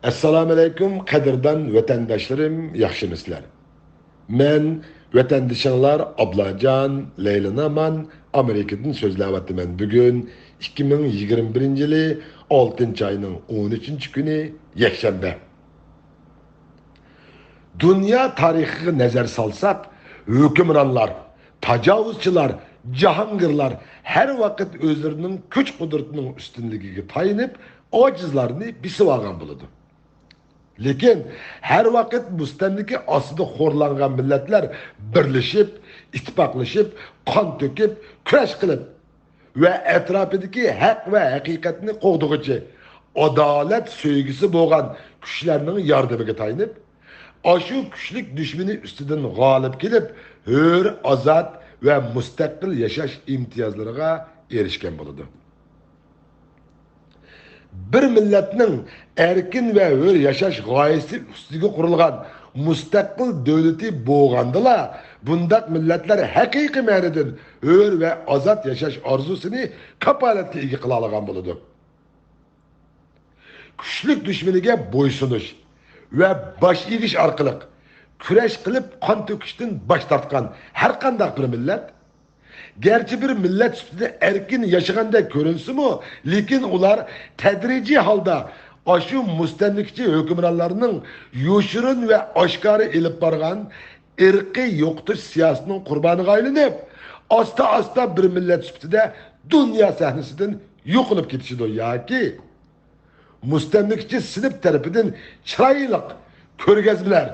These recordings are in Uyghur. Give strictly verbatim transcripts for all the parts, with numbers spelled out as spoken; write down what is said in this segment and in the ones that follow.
ئەسسالامۇئەلەيكۇم، قەدىردان ۋەتەنداشلىرىم، ياخشىمۇسىلەر؟ مەن ۋەتەندىشىڭلار ئابلاجان لەيلىنامان ئامېرىكىدىن سۆزلەۋاتىمەن. بۈگۈن ئىككى مىڭ يىگىرمە بىرىنچى يىلى ئالتىنچى ئاينىڭ ئون ئۈچىنچى كۈنى، يەكشەنبە. دۇنيا تارىخىغا نەزەر سالساق، ھۆكۈمرانلار، تاجاۋۇزچىلار، جاھانگىرلار ھەر ۋاقىت ئۆزلىرىنىڭ كۈچ-قۇدرىتىنىڭ ئۈستۈنلۈكىگە تايىنىپ، ئاجىزلارنى بېسىۋالغان بولىدۇ. لېكىن ھەر ۋاقىت مۇستەملىكە ئاستىدا خورلانغان مىللەتلەر بىرلىشىپ، ئىتتىپاقلىشىپ، قان تۆكۈپ، كۈرەش قىلىپ، ۋە ئەتراپىدىكى ھەق ۋە ھەقىقەتنى قوغدىغۇچى، ئادالەت سۆيگۈسى بولغان كۈچلەرنىڭ ياردىمىگە تايىنىپ، ئاشۇ كۈچلۈك دۈشمىنى ئۈستىدىن غالىب كېلىپ، ھۆر، ئازاد ۋە مۇستەقىل ياشاش ئىمتىيازلىرىغا ئېرىشكەن بولىدۇ. بىر مىللەتنىڭ ئەركىن ۋە ھۆر ياشاش غايىسى ئۈستىگە قۇرۇلغان مۇستەقىل دۆلىتى بولغاندىلا، بۇنداق مىللەتلەر ھەقىقىي مەنىدىن ھۆر ۋە ئازاد ياشاش ئارزۇسىنى كاپالەتكە ئىگە قىلالىغان بولىدۇ. كۈچلۈك دۈشمىنىگە بويسۇنۇش ۋە باش ئېگىش ئارقىلىق كۈرەش قىلىپ قان تۆكۈشتىن باش تارتقان ھەرقانداق بىر مىللەت، گەرچە بىر مىللەت سۈپىتىدە ئەركىن ياشىغاندەك كۆرۈنسىمۇ، لېكىن ئۇلار تەدرىجىي ھالدا ئاشۇ مۇستەملىكىچى ھۆكۈمرانلارنىڭ يوشۇرۇن ۋە ئاشكارا ئېلىپ بارغان ئىرقىي يوقىتىش سىياسىتىنىڭ قۇربانىغا ئايلىنىپ، ئاستا-ئاستا بىر مىللەت سۈپىتىدە دۇنيا سەھنىسىدىن يوقىلىپ كېتىشىدۇ ياكى مۇستەملىكىچى سىنىپ تەرىپىدىن چىرايلىق كۆرگەزمىلەر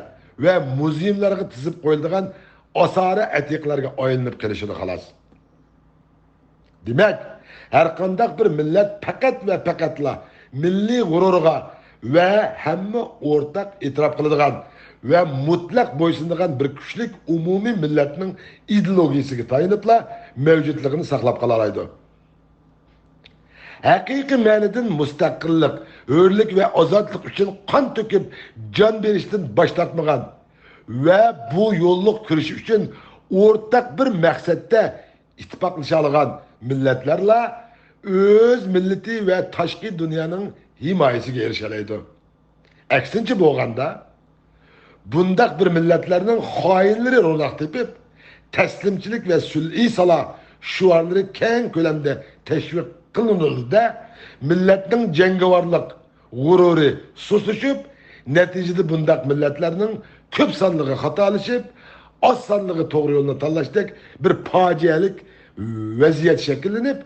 ۋە مۇزېيلارغا تىزىپ قويۇلىدىغان ئاسارە ئەتىقىلەرگە ئايلىنىپ قېلىشىدۇ، خالاس. دېمەك، ھەرقانداق بىر مىللەت پەقەت ۋە پەقەتلا مىللىي غۇرۇرىغا ۋە ھەممە ئورتاق ئېتىراپ قىلىدىغان ۋە مۇتلەق بويسۇنىدىغان بىر كۈچلۈك ئومۇمىي مىللەتنىڭ ئىدېئولوگىيىسىگە تايىنىپلا مەۋجۇتلۇقىنى ساقلاپ قالالايدۇ. ھەقىقىي مەنىدىن مۇستەقىللىق، ھۆرلۈك ۋە ئازادلىق ئۈچۈن قان تۆكۈپ جان بېرىشتىن باش تارتمىغان ۋە بۇ يوللۇق كۈرىشى ئۈچۈن ئورتاق بىر مەقسەتتە ئىتتىپاقلىشالىغان مىللەتلەرلا ئۆز مىللىتى ۋە تاشقى دۇنيانىڭ ھىمايىسىگە ئېرىشەلەيدۇ. ئەكسىنچە بولغاندا، بۇنداق بىر مىللەتلەرنىڭ خائىنلىرى روناق تېپىپ، تەسلىمچىلىك ۋە سۈلھى سالا شوئارلىرى كەڭ كۆلەمدە تەشۋىق قىلىنىدۇ-دە، مىللەتنىڭ جەڭگىۋارلىق غۇرۇرى سۇسلىشىپ، نەتىجىدە بۇنداق مىللەتلەرنىڭ كۆپ سانلىقى خاتالىشىپ، ئاز سانلىقى توغرا يولنى تاللاشتەك بىر پاجىئەلىك ۋەزىيەت شەكىللىنىپ،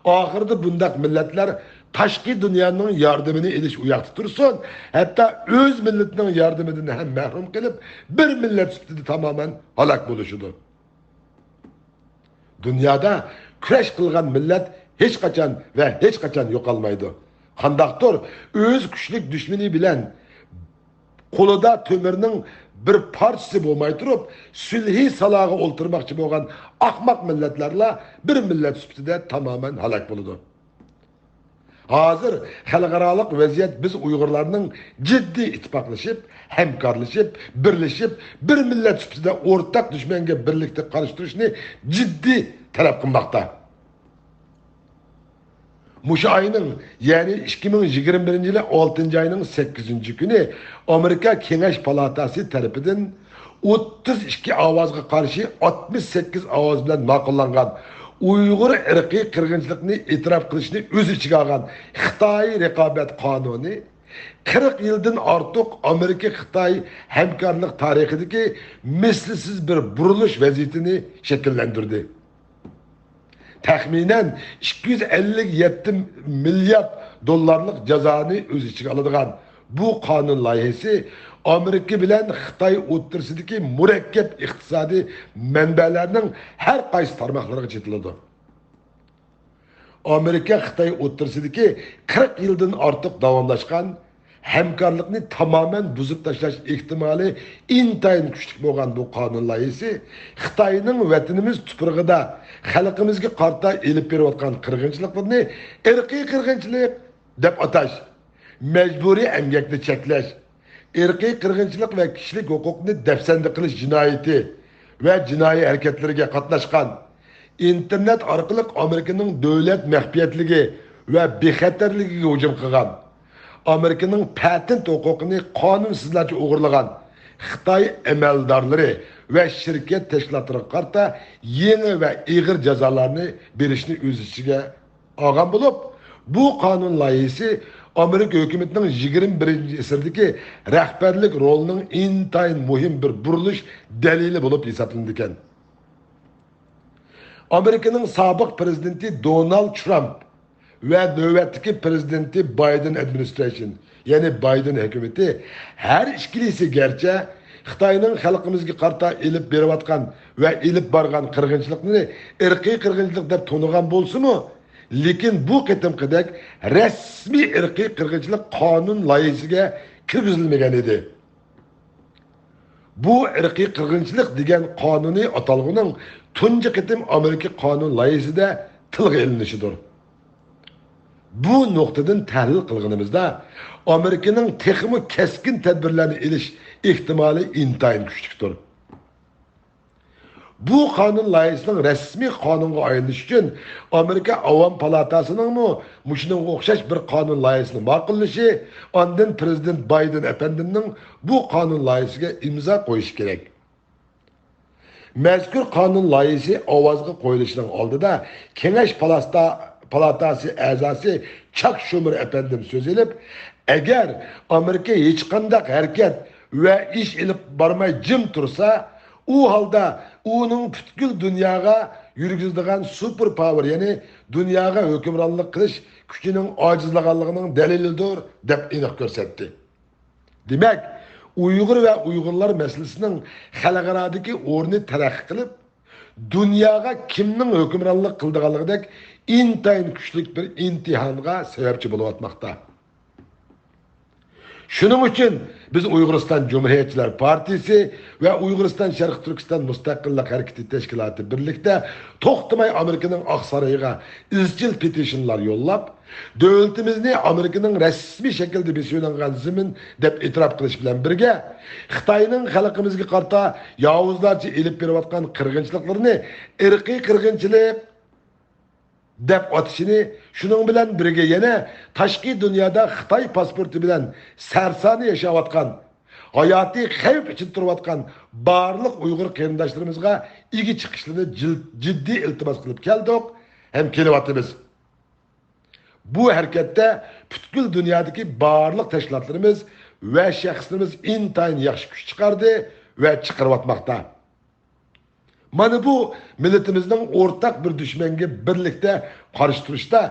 ئاخىرىدا بۇنداق مىللەتلەر تاشقى دۇنيانىڭ ياردىمىنى ئېلىش ئۇياقتا تۇرسۇن، ھەتتا ئۆز مىللىتىنىڭ ياردىمىدىن ھەم مەھرۇم قېلىپ، بىر مىللەت سۈپىتىدە تامامەن ھالاك بولۇشىدۇ. دۇنيادا كۈرەش قىلغان مىللەت ھېچقاچان ۋە ھېچقاچان يوقالمايدۇ. قانداقتۇر ئۆز كۈچلۈك دۈشمىنى بىلەن قولىدا تۆمۈرنىڭ بىر پارچىسى بولماي تۇرۇپ، سۈلھى سالاغا ئولتۇرماقچى بولغان ئاخماق مىللەتلەرلا بىر مىللەت سۈپىتىدە تامامەن ھالاك بولىدۇ. ھازىر خەلقئارالىق ۋەزىيەت بىز ئۇيغۇرلارنىڭ جىددىي ئىتتىپاقلىشىپ، ھەمكارلىشىپ، بىرلىشىپ، بىر مىللەت سۈپىتىدە ئورتاق دۈشمەنگە بىرلىكتە قارشى تۇرۇشنى جىددىي تەلەپ قىلماقتا. مۇشۇ ئاينىڭ، يەنى ئىككى مىڭ يىگىرمە بىرىنچى يىلى ئالتىنچى ئاينىڭ سەككىزىنچى كۈنى ئامېرىكا كېڭەش پالاتاسى تەرىپىدىن ئوتتۇز ئىككى ئاۋازغا قارشى ئاتمىش سەككىز ئاۋاز بىلەن ماقۇللانغان ئۇيغۇر ئىرقىي قىرغىنچىلىقىنى ئېتىراپ قىلىشنى ئۆز ئىچىگە ئالغان خىتاي رىقابەت قانۇنى قىرىق يىلدىن ئارتۇق ئامېرىكا-خىتاي ھەمكارلىق تارىخىدىكى مىسلىسىز بىر بۇرۇلۇش ۋەزىيىتىنى شەكىللەندۈردى. تەخمىنەن ئىككى يۈز ئەللىك يەتتە مىليارد دوللارلىق جازانى ئۆز ئىچىگە ئالىدىغان بۇ قانۇن لايىھىسى ئامېرىكا بىلەن خىتاي ئوتتۇرىسىدىكى مۇرەككەپ ئىقتىسادىي مەنبەلەرنىڭ ھەر قايسى تارماقلىرىغا چېتىلىدۇ. ئامېرىكا خىتاي ئوتتۇرىسىدىكى قىرىق يىلدىن ئارتۇق داۋاملاشقان ھەمكارلىقنى تامامەن بۇزۇپ تاشلاش ئېھتىمالى ئىنتايىن كۈچلۈك بولغان بۇ قانۇن لايىھىسى خىتاينىڭ ۋەتىنىمىز تۇپرىقىدا خەلقىمىزگە قارىتا ئېلىپ بېرىۋاتقان قىرغىنچىلىقلىرىنى ئىرقىي قىرغىنچىلىق دەپ ئاتاش، مەجبۇرىي ئەمگەكنى چەكلەش، ئىرقىي قىرغىنچىلىق ۋە كىشىلىك ھوقۇقنى دەپسەندە قىلىش جىنايىتى ۋە جىنايى ھەرىكەتلىرىگە قاتناشقان، ئىنتېرنېت ئارقىلىق ئامېرىكىنىڭ دۆلەت مەخپىيەتلىكى ۋە بىخەتەرلىكىگە ھۇجۇم قىلغان، ئامېرىكىنىڭ پاتېنت ھوقۇقىنى قانۇنسىزلارچە ئوغرىلىغان خىتاي ئەمەلدارلىرى ۋە شىركەت تەشكىلاتلىرىغا قارىتا يېڭى ۋە ئېغىر جازالارنى بېرىشنى ئۆز ئىچىگە ئالغان بولۇپ، بۇ قانۇن لايىھىسى ئامېرىكا ھۆكۈمىتىنىڭ يىگىرمە بىرىنچى ئەسىردىكى رەھبەرلىك رولىنىڭ ئىنتايىن مۇھىم بىر بۇرۇلۇش دەلىلى بولۇپ ھېسابلىنىدىكەن. ئامېرىكىنىڭ سابىق پىرېزىدېنتى دونالد ترامپ ۋە نۆۋەتتىكى پىرېزىدېنتى بايدېن ئادمىنىسترېيشن، يەنى بايدېن ھۆكۈمىتى ھەر ئىككىلىسى گەرچە خىتاينىڭ خەلقىمىزگە قارىتا ئېلىپ بېرىۋاتقان ۋە ئېلىپ بارغان قىرغىنچىلىقنى ئىرقىي قىرغىنچىلىق دەپ تونۇغان بولسىمۇ، لېكىن بۇ قېتىمقىدەك رەسمىي ئىرقىي قىرغىنچىلىق قانۇن لايىھىسىگە كىرگۈزۈلمىگەن ئىدى. بۇ ئىرقىي قىرغىنچىلىق دېگەن قانۇنىي ئاتالغۇنىڭ تۇنجى قېتىم ئامېرىكا قانۇن لايىھىسىدە تىلغا ئېلىنىشىدۇر. بۇ نۇقتىدىن تەھلىل قىلغىنىمىزدا، ئامېرىكىنىڭ تېخىمۇ كەسكىن تەدبىرلەرنى ئېلىش ئېھتىمالى ئىنتايىن كۈچلۈكتۇر. بۇ قانۇن لايىھىسىنىڭ رەسمىي قانۇنغا ئايلىنىشى ئۈچۈن ئامېرىكا ئاۋام پالاتاسىنىڭمۇ مۇشۇنىڭغا ئوخشاش بىر قانۇن لايىھىسىنى ماقۇللىشى، ئاندىن پىرېزىدېنت بايدېن ئەپەندىمنىڭ بۇ قانۇن لايىھىسىگە ئىمزا قويۇشى كېرەك. مەزكۇر قانۇن لايىھىسى ئاۋازغا قويۇلۇشىنىڭ ئالدىدا كېڭەش پالاستا-، پالاتاسى ئەزاسى چاك شۇمېر ئەپەندىم سۆز ئېلىپ، ئەگەر ئامېرىكا ھېچقانداق ھەرىكەت ۋە ئىش ئېلىپ بارماي جىم تۇرسا، ئۇ ھالدا ئۇنىڭ پۈتكۈل دۇنياغا يۈرگۈزىدىغان سۇپېر پاۋېر، يەنى دۇنياغا ھۆكۈمرانلىق قىلىش كۈچىنىڭ ئاجىزلىغانلىقىنىڭ دەلىلىدۇر، دەپ ئېنىق كۆرسەتتى. دېمەك، ئۇيغۇر ۋە ئۇيغۇرلار مەسىلىسىنىڭ خەلقئارادىكى ئورنى تەرەققىي قىلىپ، دۇنياغا كىمنىڭ ھۆكۈمرانلىق قىلىدىغانلىقىدەك ئىنتايىن كۈچلۈك بىر ئىمتىھانغا سەۋەبچى بولۇۋاتماقتا. شۇنىڭ ئۈچۈن بىز ئۇيغۇرىستان جۇمھۇرىيەتچىلەر پارتىيىسى ۋە ئۇيغۇرىستان شەرقىي تۈركىستان مۇستەقىللىق ھەرىكىتى تەشكىلاتى بىرلىكتە توختىماي ئامېرىكىنىڭ ئاق سارىيىغا ئىزچىل پېتىشنلار يوللاپ، دۆلىتىمىزنى ئامېرىكىنىڭ رەسمىي شەكىلدە بېسىۋېلىنغان زېمىن دەپ ئېتىراپ قىلىش بىلەن بىرگە، خىتاينىڭ خەلقىمىزگە قارىتا ياۋۇزلارچە ئېلىپ بېرىۋاتقان قىرغىنچىلىقلىرىنى ئىرقىي قىرغىنچىلىق دەپ ئاتىشىنى، شۇنىڭ بىلەن بىرگە يەنە تاشقى دۇنيادا خىتاي پاسپورتى بىلەن سەرسانە ياشاۋاتقان، ھاياتىي خەۋپ ئىچىدە تۇرۇۋاتقان بارلىق ئۇيغۇر قېرىنداشلىرىمىزغا ئىگە چىقىشلىرىنى جىل-، جىددىي ئىلتىماس قىلىپ كەلدۇق ھەم كېلىۋاتىمىز. بۇ ھەرىكەتتە پۈتكۈل دۇنيادىكى بارلىق تەشكىلاتلىرىمىز ۋە شەخسلىرىمىز ئىنتايىن ياخشى كۈچ چىقاردى ۋە چىقىرىۋاتماقتا. مانا بۇ مىللىتىمىزنىڭ ئورتاق بىر دۈشمەنگە بىرلىكتە قارشى تۇرۇشتا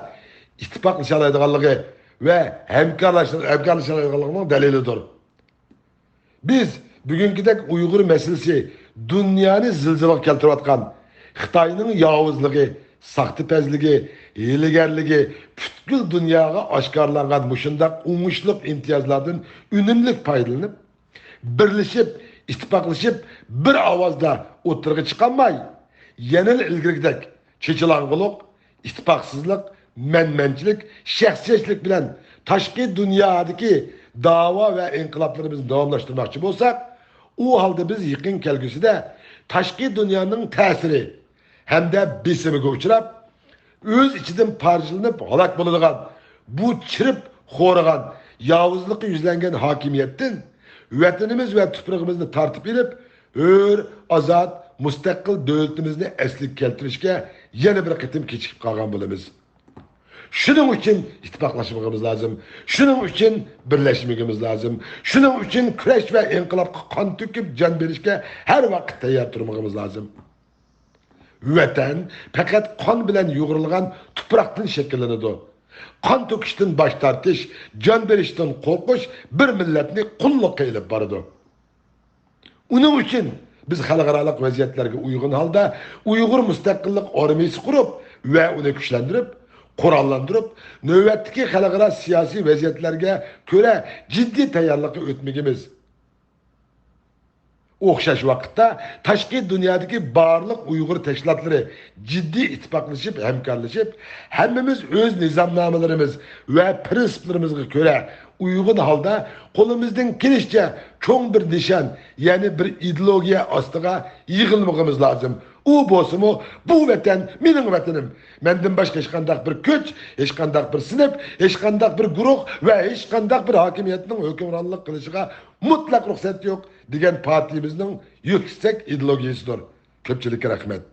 ئىتتىپاقلىشالايدىغانلىقى ۋە ھەمكارلاشا-، ھەمكارلىشالايدىغانلىقىنىڭ دەلىلىدۇر. بىز بۈگۈنكىدەك ئۇيغۇر مەسىلىسى دۇنيانى زىلزىلىغا كەلتۈرۈۋاتقان خىتاينىڭ ياۋۇزلۇقى، ساختىپەزلىكى، ھىيلىگەرلىكى پۈتكۈل دۇنياغا ئاشكارىلانغان مۇشۇنداق ئوڭۇشلۇق ئىمتىيازلاردىن ئۈنۈملۈك پايدىلىنىپ، بىرلىشىپ، ئىتتىپاقلىشىپ، بىر ئاۋازدا ئوتتۇرىغا چىقالماي، يەنىلا ئىلگىرىكىدەك چېچىلاڭغۇلۇق، ئىتتىپاقسىزلىق، مەنمەنچىلىك، شەخسىيەتچىلىك بىلەن تاشقى دۇنيادىكى داۋا ۋە ئىنقىلابلىرىمىزنى داۋاملاشتۇرماقچى بولساق، ئۇ ھالدا بىز يېقىن كەلگۈسىدە تاشقى دۇنيانىڭ تەسىرى ھەمدە بېسىمىغا ئۇچراپ، ئۆز ئىچىدىن پارچىلىنىپ ھالاك بولىدىغان بۇ چىرىپ خورىغان، ياۋۇزلۇققا يۈزلەنگەن ھاكىمىيەتتىن ۋەتىنىمىز ۋە تۇپرىقىمىزنى تارتىپ ئېلىپ، ھۆر، ئازاد، مۇستەقىل دۆلىتىمىزنى ئەسلىگە كەلتۈرۈشكە يەنە بىر قېتىم كېچىكىپ قالغان بولىمىز. شۇنىڭ ئۈچۈن ئىتتىپاقلاشمىقىمىز لازىم. شۇنىڭ ئۈچۈن بىرلەشمىكىمىز لازىم. شۇنىڭ ئۈچۈن كۈرەش ۋە ئىنقىلابقا قان تۆكۈپ جان بېرىشكە ھەر ۋاقىت تەييار تۇرمىقىمىز لازىم. ۋەتەن پەقەت قان بىلەن يۇغۇرۇلغان تۇپراقتىن شەكىللىنىدۇ. قان تۆكۈشتىن باش تارتىش، جان بېرىشتىن قورقۇش بىر مىللەتنى قۇللۇققا ئېلىپ بارىدۇ. ئۇنىڭ ئۈچۈن بىز خەلقئارالىق ۋەزىيەتلەرگە ئۇيغۇن ھالدا ئۇيغۇر مۇستەقىللىق ئارمىيىسى قۇرۇپ ۋە ئۇنى كۈچلەندۈرۈپ، قوراللاندۇرۇپ، نۆۋەتتىكى خەلقئارا سىياسىي ۋەزىيەتلەرگە كۆرە جىددىي تەييارلىققا ئۆتمىگىمىز. ئوخشاش ۋاقىتتا، تاشقى دۇنيادىكى بارلىق ئۇيغۇر تەشكىلاتلىرى جىددىي ئىتتىپاقلىشىپ، ھەمكارلىشىپ، ھەممىمىز ئۆز نىزامنامىلىرىمىز ۋە پىرىنسىپلىرىمىزغا كۆرە ئۇيغۇن ھالدا قولىمىزدىن كېلىشىچە چوڭ بىر نىشان، يەنى بىر ئىدېئولوگىيە ئاستىغا يىغىلمىقىمىز لازىم. ئۇ بولسىمۇ، بۇ ۋەتەن مېنىڭ ۋەتىنىم. مەندىن باشقا ھېچقانداق بىر كۈچ، ھېچقانداق بىر سىنىپ، ھېچقانداق بىر گۇرۇھ ۋە ھېچقانداق بىر ھاكىمىيەتنىڭ ھۆكۈمرانلىق قىلىشىغا مۇتلەق رۇخسەت يوق، دېگەن پارتىيىمىزنىڭ يۈكسەك ئىدېئولوگىيىسىدۇر. كۆپچىلىككە رەھمەت.